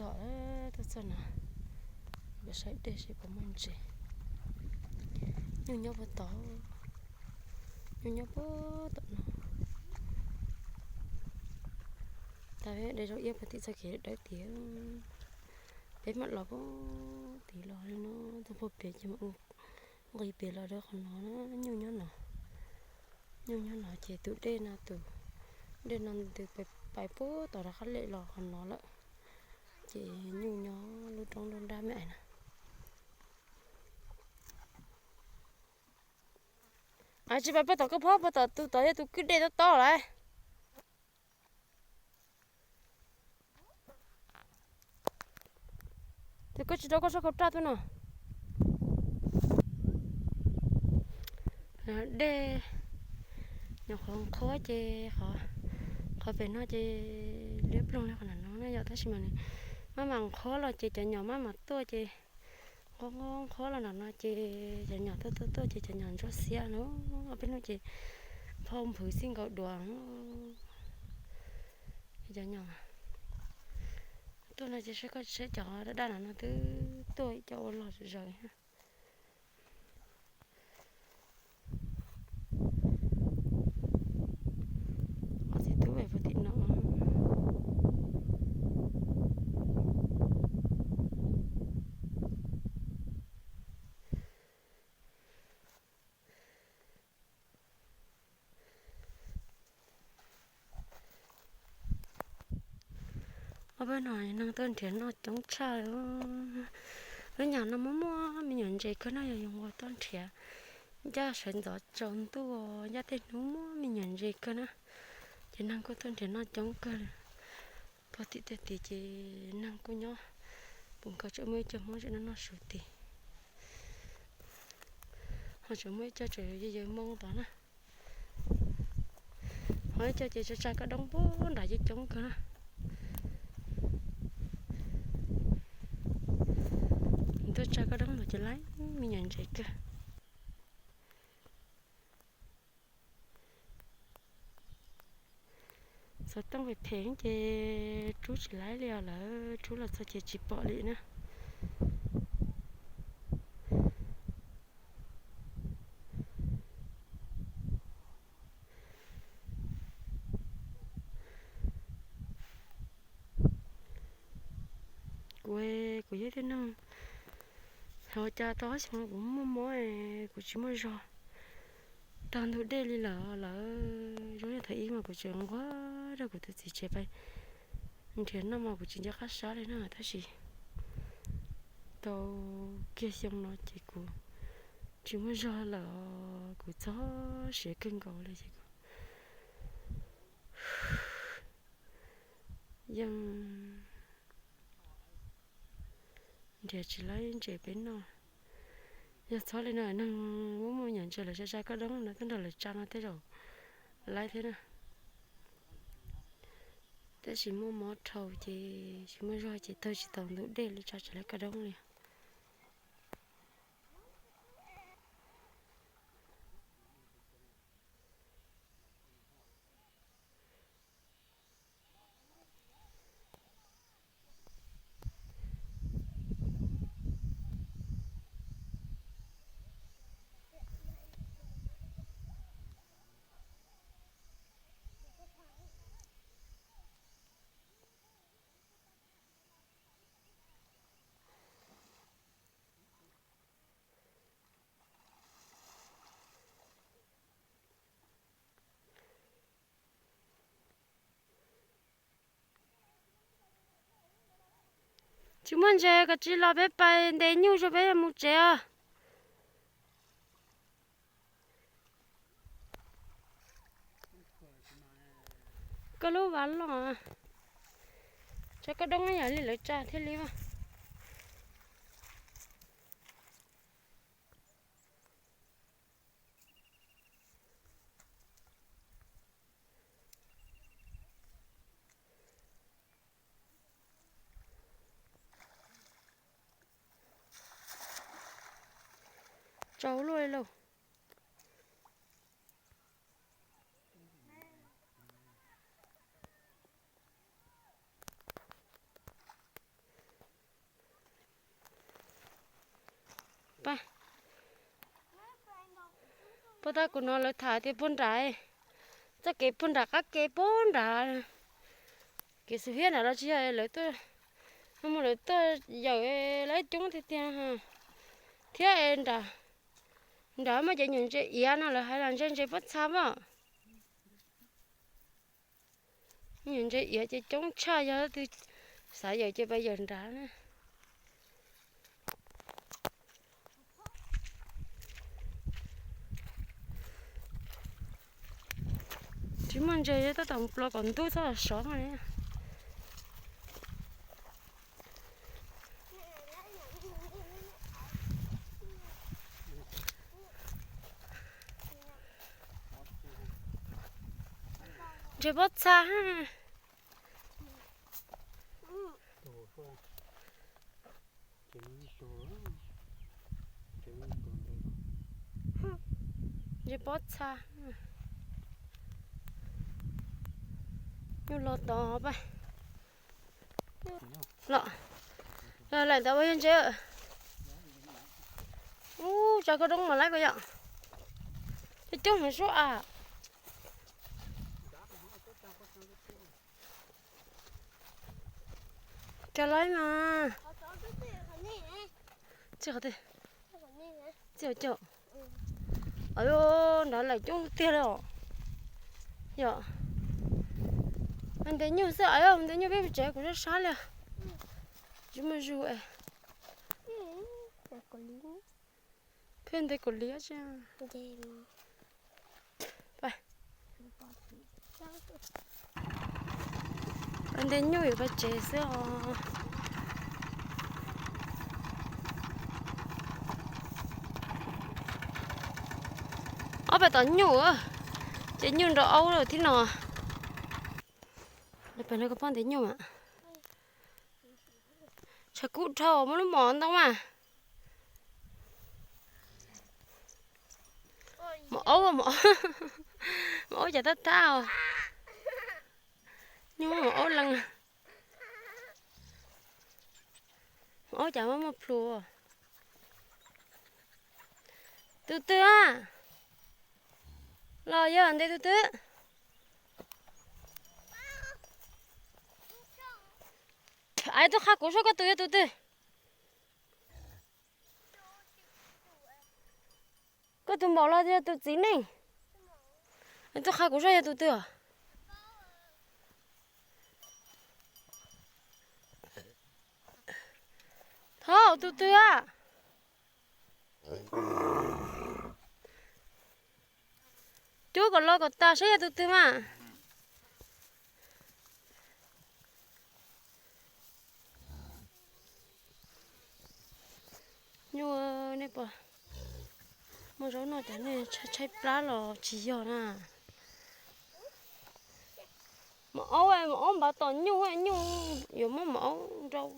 Tom tuaj txog no, peb saib dej seb puas muaj ntses. Nyuj nyob puag tod, nyuj nyob puag tom no. Tas peb de rau iab puag tim txoj kev dawb tiag. Peb mam los puag tid los li no, txog puag pem ces mam nqis pem los rau qhov no na, nyuj nyob no. Nyuj nyob no ces tus dej no, tus dej no ntws pais puag tom rov qab lem los qhov no lawm. Ces nyuj nyob lub roob lub nrab me ais na. Tsis pais puag tom koj phob, puag tom tus tod yog tus kwj dej tob tob lawm. Tus koj tsis rau koj sab khau raj tuaj no. Dej nyuam qhuav nqhuab ces qhov, qhov pem no ces liab ploog li qhov no no na yom, tab sis mas nws maj mam nqhuab los ces cov nyom maj mam tuaj ces nqhuab nqhuab nqhuab los nram no ces cov nyom tuaj tuaj tuaj ces cov nyom ntsuab xiab no. Ob peb hnub ces phauj nphwv xij nkaus duav. Cov nyom tuaj no ces saib koj saib cov daj daj no no twb tuaj cov ua log zaws. Ob txiv tub pem puag tim no. Ob peb no neeg tuaj nrhiav noj coob tshaj li. Lub nyam no muaj muaj me nyuam ntses kawg no, yog yus nqua tuaj nrhiav ncaj sawv ntxov tsaus ntuj, ncaj tej hnub muaj me nyuam ntses kawg na. Ces neeg kuj tuaj nrhiav noj coob kawg. Puag tim tej tid ces neeg kuj nyob, pus nkaus tseem muaj ib co Hmoob tseem noj noj su tid. Ho tseem muaj ib co tseem yws yws moo tod na. Ho ib co ces tsa tsa koj doob puag nram yeej coob kawg na. Tuaj tsa koj doob los ces laib me nyuam ntses kawg. Xov tooj phem phem ces rub tsis laib li os, lawv rub los txog ces tsis pom li na. Kuv, kuv yog tib neeg, ua cas tau ob xyoo kuv muaj mob, kuv tsis muaj zog taug ntug dej li lawm. Lawv zoo yog thaum ib mas kuv tseem nquag rau kuv tus txiv tsev pais nrhiav noj mas kuv tsis nco qab sab li na, tab sis tau kiag xyoo no ces kuv tsis muaj zog lawm, kuv txog siav kawg nkaus li ces kuv yeej nrhiav tsis laib ntses peb noj. Yog txhob li no neeg muaj muaj nyuam ntses lawv tsa tsa koj doob no tuaj nrog lawv tsa no tej zaum laib thiab na. Tab sis muaj mob dhau ces tsis muaj zog ces taug tsis tau ntug dej li, tsa tsis laib koj doob li. Tsis muaj ntses koj tsis los, peb pais ntes nyuj zoo, peb mus tsev os. Koj lub vas loj, tsa koj doob yam li lawv tsa thiaj li as. Tsau luaj li lauj. Pab, puag ta kuv no lawv tham tias puag nram, txoj kev puag nram qab ke puag nrad, kev xub hiab nram los tsis yog lawv tuaj, no mus lawv tuaj yawm lawv coob tiag tiag. Thiab nram, nram mas cov nyuam ntses iav no lawv hais los ntse ntses pob txha mas. Nyuam ntses iav ces coob tshaj, yog leej twg xav yawm ces pab yawm nrad na. Tsis muaj ntses tab tom plos kom ntub txhob sov mas. Ntses pob txha. Ntses pob txha. Nyuj los tod pab. Los, laim ntawd ua yog ntses. Ub, tsa koj roob mas laib ko yom. Coob coob heev sub a. Cov laib mas. Txij qhov twg? Txij qhov caum. Aw, nrad laim coob tiag li os. Yog ntes nyuj xwb, aw, ntes nyuj peb mus tsev kuv sab sab li. Tsis muaj zug es. Pheej ntes kaum liab tsi. Ntes nyuj yuav pab tsev xwb os. Ob peb tom nyuj, ces nyuj nrog aub lawm thib no. Peb no koj pab ntes nyuj mas. Tshav kub dhau muaj lub mom ntoo mas. Mom aub, mom aub cas tab tab os. Nyuj muaj mom aub leej. Mom aub cas muaj muaj plhus. Tus twg a? Los yog ntes tus twg? Ai, tuaj qha kuv saib koj tus yog tus twg. Koj tus maum los yog tus txiv neej? Tuaj qha kuv saib yog tus twg. Thov tus twg a? Cub kom los kom tas saib yog tus twg mas. Nyuj, nej puas muaj zaub noj cov nej tshaib plab los tsis yog na. Maum aub, maum aub npaj tom nyuj, nyuj yuav muab maum aub nrau.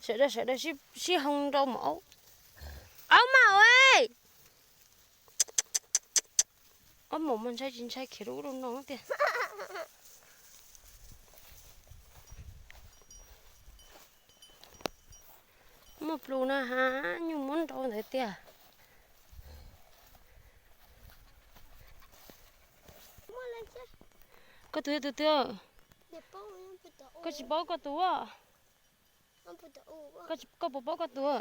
Sawv daws, sawv daws sib hoo nrau maum aub. Aub maum, ob maum mas ntshai tsis ntshai khiav rau ub rau no tiag. Muaj plhus na has, nyuj muab nrau ntawd tiag. Koj tus yog tus twg? Koj tsis paub koj tus a? Koj puas paub koj tus?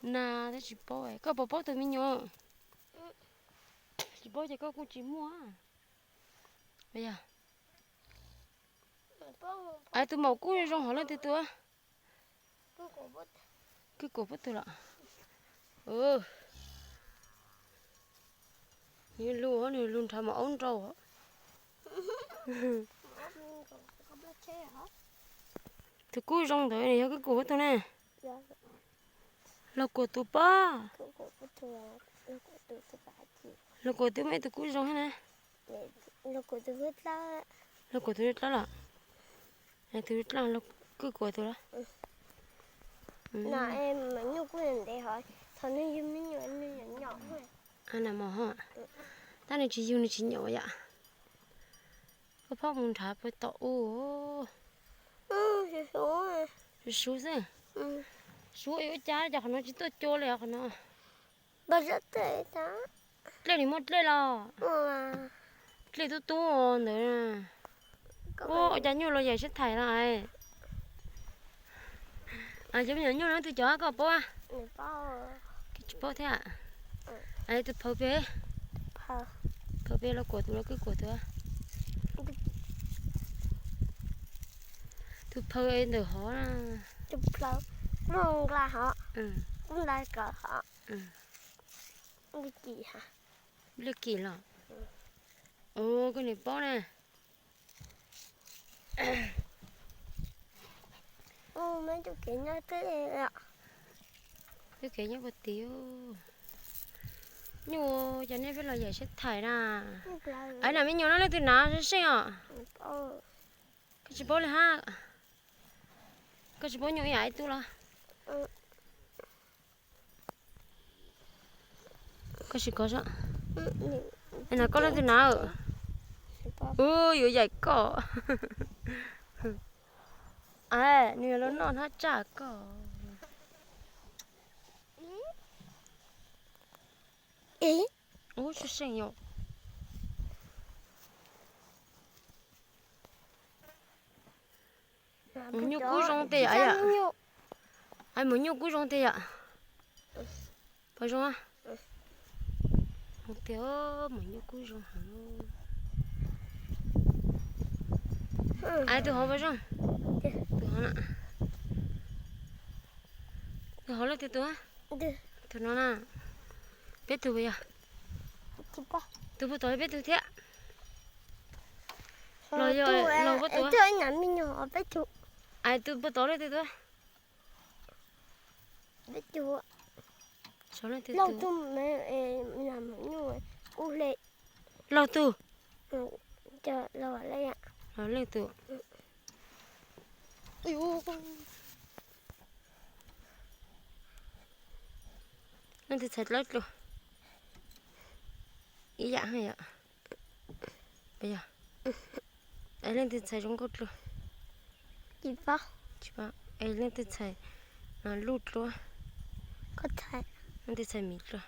Na, twb tsis paub, koj puas paub tus me nyuam? Tsis paub ces koj kuj tsis muaj. Tus maum kuj zoo hov leej twg tus? Kwj Kuam puab tug los? Nws lug, nws lug nrhav maum aub nrau. Tus kuj zoo ntawd nws yog Kwj Kuam puab tug ne. Los Kuam tus pob. Los Kuam twb muaj ib tug kuj zoo thiab na. Los Kuam tus dlawb los? Tus dlawb, Kwj Kuam tus los? Tab nws tsis yug nws tsis nyaum yom. Koj phob mus nrhav puag tom u. Sub xwb. Suav ua cas cov qhov no tsis tuaj cua li qhov no. Dlej nim muaj dlej los? Dlej tub tub ntawd. Ua cas nyuj los yaim siab thaim no. Cov me nyuam nyuj no twg cov koj paub? Tsis paub thiab. Tus phaw pem, phaw pem los kuam tus los kwj kuam tus. Tus phaw ntawm hov na. Liaj kim los? Ua koj niam paub na. Tus kev nyob puag tim. Nyuj cov nej peb los yaim siab thaim na. Aib, na me nyuam no leej twg hnav seej os? Koj tsis paub li hab. Koj tsis paub nyuj ib yam ib tug los? Koj sim kov so. Na koj leej twg hnav? Ub, yuav yaim koj. Nws yuav los noj hnab tsaj koj. Ub, seej yom. Mus nyuj kub zoo tiag yom. Mus nyuj kub zoo tiag yom. Pom zoo tiag, mus nyuj kub zoo heev. Tus hov pom zoo. Tus hov na. Tus hov leej twg tus? Tus no na. Peb tug puas yog? Tus puag tod peb tug thiab. Los yog los puag tod? Tus puag tod leej twg tus? Peb tug. Laug tug. Laug tug. Leej twg txhais dlawb dlua? Ib yam yom. Es leej twg txhais zoo nkauj dlua? Tsis paub. Es leej twg txhais luj dlua? Leej twg txhais miv dlua?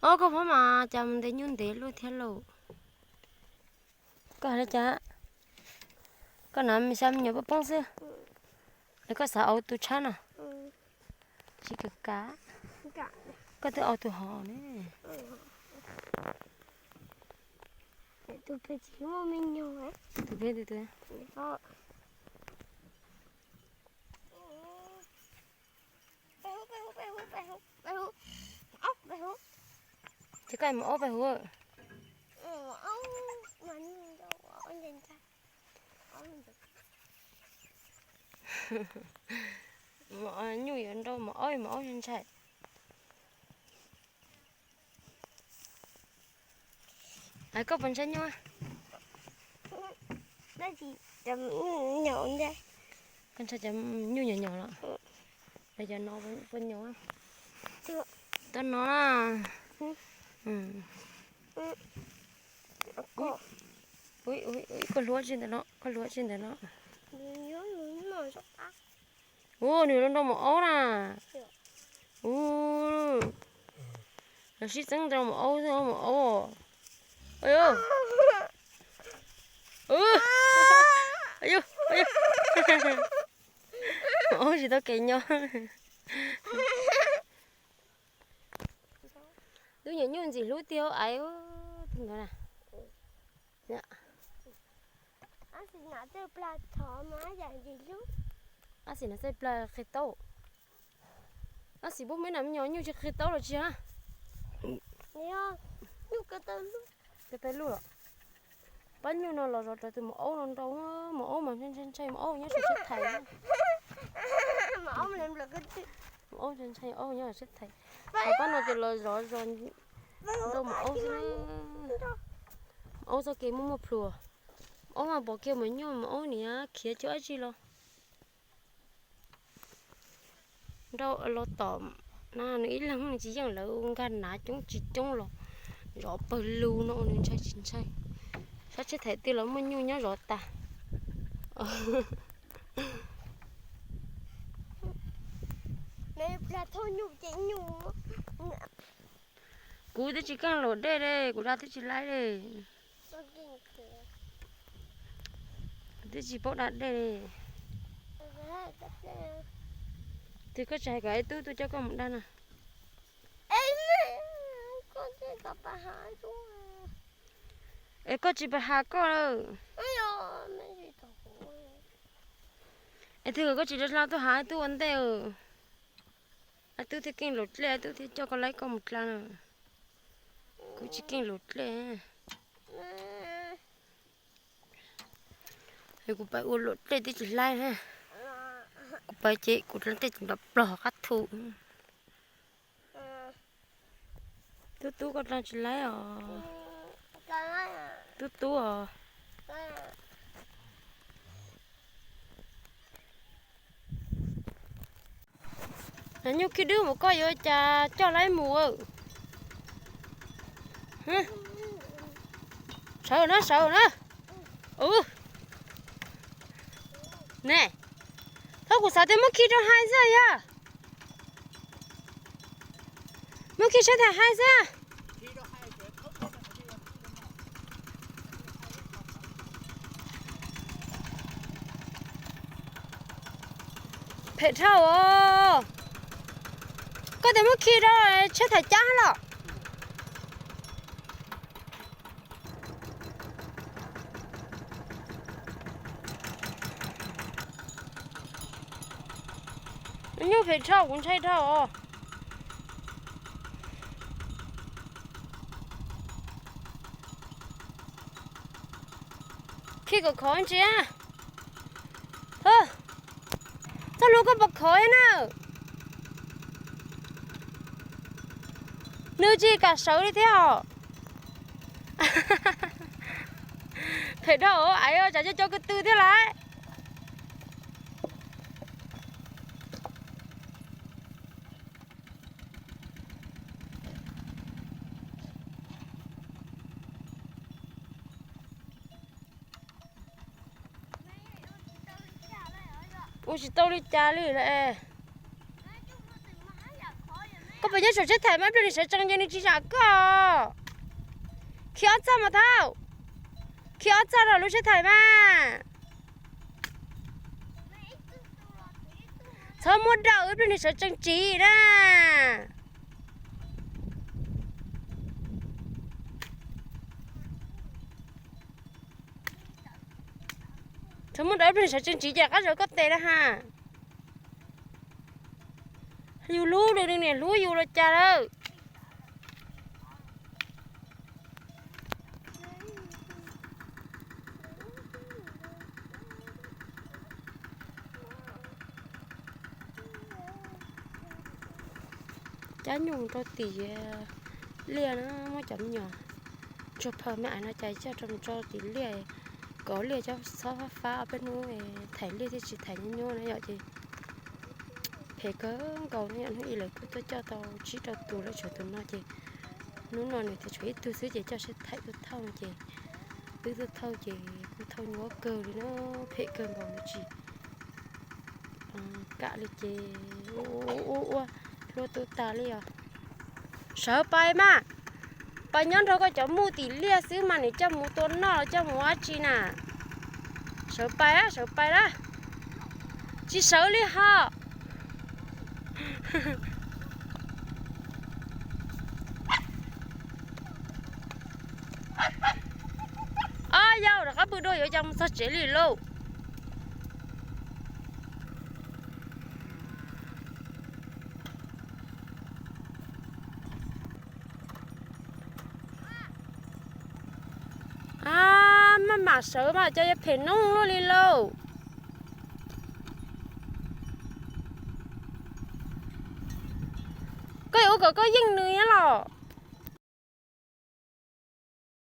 Ob, koj phob mas cas mus ntes nyuj ntev luaj thiab lauj. Koj hais li cas? Koj hnav xya me nyuam poob poob xwb. Es koj xav au tus tshab no? Tsis kam. Koj twb au tus hov ne. Tus pem tus. Ces koj mus aub pais huv. Nyuj yuav nrau maum aub, maum aub ntshai. Koj puas ntshai nyuj? Koj ntshai cov nyuj nyom nyom los? Cov no puas nyom? Tau no na. Koj hluav tsis ntawm no, koj hluav tsis ntawm no. Ua, nws los nrau maum aub na. Ua, los sib txeeb nrau maum aub xwb, maum aub. Maum aub tsis tau kev nyob. Lub nyuam nyuj ntxim hlub tiag aiv. Ab xis na txawj plag qhia taub. Ab xis pub meb na me nyuam nyuj tsis qhia taub los tsis na. Ko taw luj los. Pab nyuj no los zov rau tus maum aub no nrau, maum aub mas ntshai ntshai, maum aub nyob saum sab thaiv. Maum aub ntshai ntshai, aub nyob saum sab thaiv. Pab no ces los zov zov nrau maum aub xwb. Maum aub txoj kev muaj muaj plhus. Maum aub mas pom kiag maum nyuj, maum aub niaj khiav cuag dab tsi los. Nrau los tom na, nws ib leeg tsis yeej, lawv nkag nav coob tsis coob los zov pawg lug no nws ntshai tsis ntshai. Sab tsheb thaiv twg los muaj nyuj nyob zov tas. Kuv twb tsis keej luam dej li, kuv da twb tsis laib li. Kuv twb tsis paub da dej li. Twb koj tsis hais kom ib tug tuaj coj koj mus da na. Es koj tsis pab has koj lawm. Es twb koj tsis hla tuaj has ib tug ua ntej. Ib tug thiaj keej luam dlej, ib tug thiaj coj koj laib koj mus dla na. Kuv tsis keej luam dlej. Kuv pais ua luam dlej twb tsis laib. Kuv pais ces kuv dlej tej nrov plog qab thu. Tub tub koj dlej tsis laib os. Tub tub os. Nyuj khib dwb mus koj yuav cas coj laib mus. Sawv na, sawv na. Ne, thaum kuv xav tias muab khi rau hais xwb yog. Muab khi saib tham hais xwb. Phem dhau os. Koj tias muab khi rau saib tham cab los. Nyuj phem dhau, kuv ntshai dhau os. Khi kom khov ntsia. Txoj hlua koj puas khov na? Nws tsis kam sawv li thiab os. Phem dhau, ais tsam cov cov ko tw thiab lawm. Ua tsis tau li cas li lawm. Koj puas nyob saum tsheb thais mas ib pliag nws sawv tsees ces nws tsis zam koj. Khi ob txoj mas thaum, khi ob txoj rau lub tsheb thais mas. Txhob muab daws ib pliag nws sawv tsees tsiv na. Txhob muab daws ib pliag nws sawv tsees tsiv ces rov qab zaws koj tes na ha. Yus hlub nws, nws niam hlub yus los cas lawm. Cab nyuj rau tim liaj na, muab cov me nyuam ntsuag phaws me ais no cais coj rau mus rau tim liaj, kom liaj cov txhob fab fab ob peb hnub, thais liaj thiaj tsis thais nyuaj nyuaj na yom. Ces phem kawg nkaus na yom, hnub ib lawv kuj tuaj coj tau tsib rau tus lawm, tshuav tus no ces hnub no nws tias tshuav ib tug xwb ces coj sib thais tuaj thauj no ces wb tuaj thauj ces kuj thauj nyuaj kawg li na, phem kawg nkaus nws tsis kam li ces ua ua hlua tu tas li os. Sawv pais mas, pais nyob nrog koj cov muj tim liaj xwb mas nws coj mus tua noj los coj mus ua dab tsi na. Sawv pais, sawv pais na. Tsis sawv li ho. Ob yau, rov qab pw dua yuav cas mus txog tsev li lauj. Maj mam sawv mas cas yuav phem noob luaj li lauj. Koj yuav ua kom koj yeej nws nyob los.